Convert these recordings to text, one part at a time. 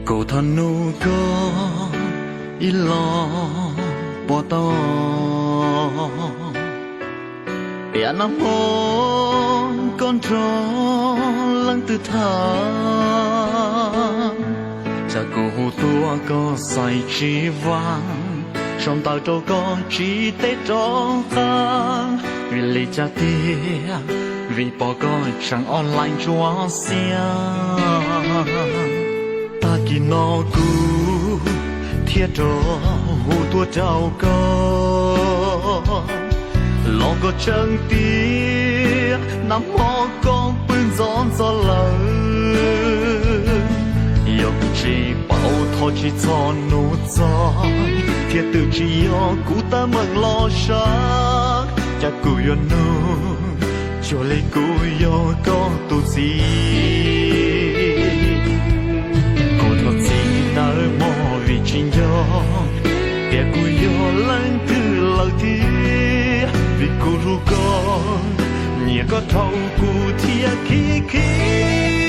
Kuv thov nug koj ib los puas tau, tias nag hmo koj nrog leej twg tham, cas kuv hu tuaj koj xaiv tsis vam, sau ntawv rau koj tsis teb rov qab, vim li cas tiag, vim pom koj tseem online ntsuab xiab. Tag kis no kuv thiaj rov hu tuaj rau koj, los koj tseeb tiag nag hmo koj pw ntxov ntxov lawm. Yog kuv tsis paub thov tsis txhob nug txog, thiab twb tsis yog kuv teeb meem los sav, cas kuv yuav nug cuag li kuv yog koj tus txiv. Kuv thov txim nawb mog vim tsis nco tias kuv yog leej twg lawm thiab, vim kuv hlub koj, nyiam koj dhau kuv thiab khib khib.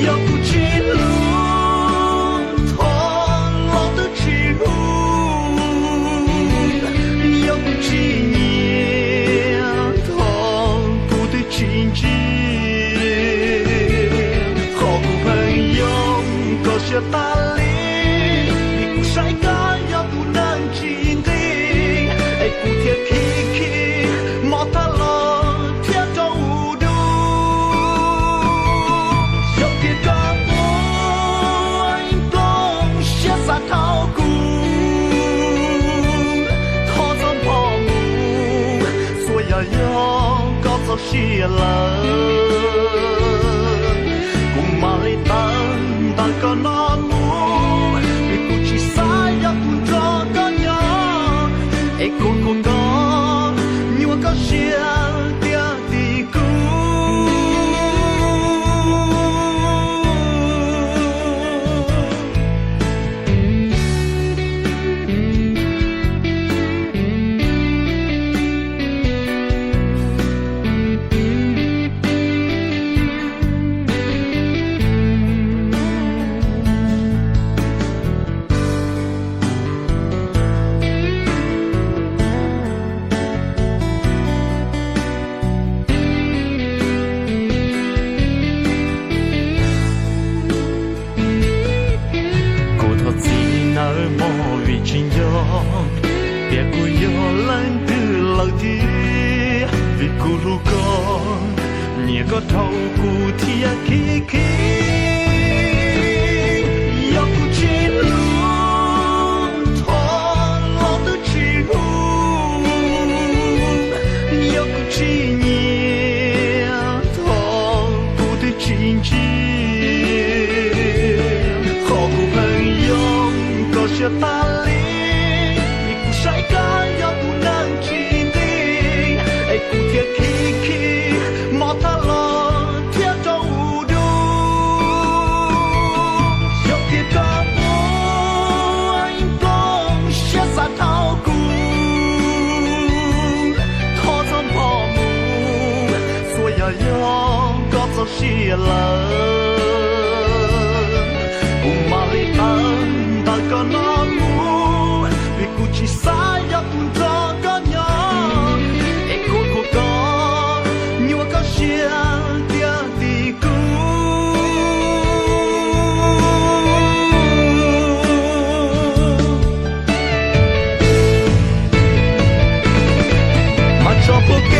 Yog kuv tsis hlub, thov los twb tsis hu, yog kuv tsis nyiam, thov kuv twb tsis ntsia. Qhov kuv pheej yoo koj siab tas li, vim kuv saib koj yog tus neeg tsis nqig, es kuv thiaj khib khib mob thaj los thiab rau u dub. Yog tias koj ua nplooj siab xav dhau kuv, thov txhob npho mus, txhua yam yog koj txoj sia lawm. Kuv mam li tawm ntawm koj no mus, vim kuv tsis xav yog tus nrog koj nyob, es kuv khuv koj nyuaj koj siab tiag tim kuv. Kuv thov txim nawb mog vim tsis nco tias kuv yog leej twg lawm thiab, vim kuv hlub koj, nyiam koj dhau kuv thiab khib khib. Yog kuv tsis hlub, thov los twb tsis hu, yog kuv tsis nyiam, thov kuv twb tsis ntsia. Qhov kuv pheej yoo koj siab tas li, vim kuv saib koj yog tus neeg tsis nqig, es kuv thiaj khib khib mob thaj los thiab rau u dub. Yog tias koj ua nplooj siab xav dhau kuv, thov txhob npho mus, txhua yam yog koj txoj sia lawm. Kuv mam li tawm ntawm koj no mus, vim kuv tsis xav yog tus nrog koj nyob, es kuv khuv koj nyuaj koj siab tiag tim kuv. Mas tso pub ke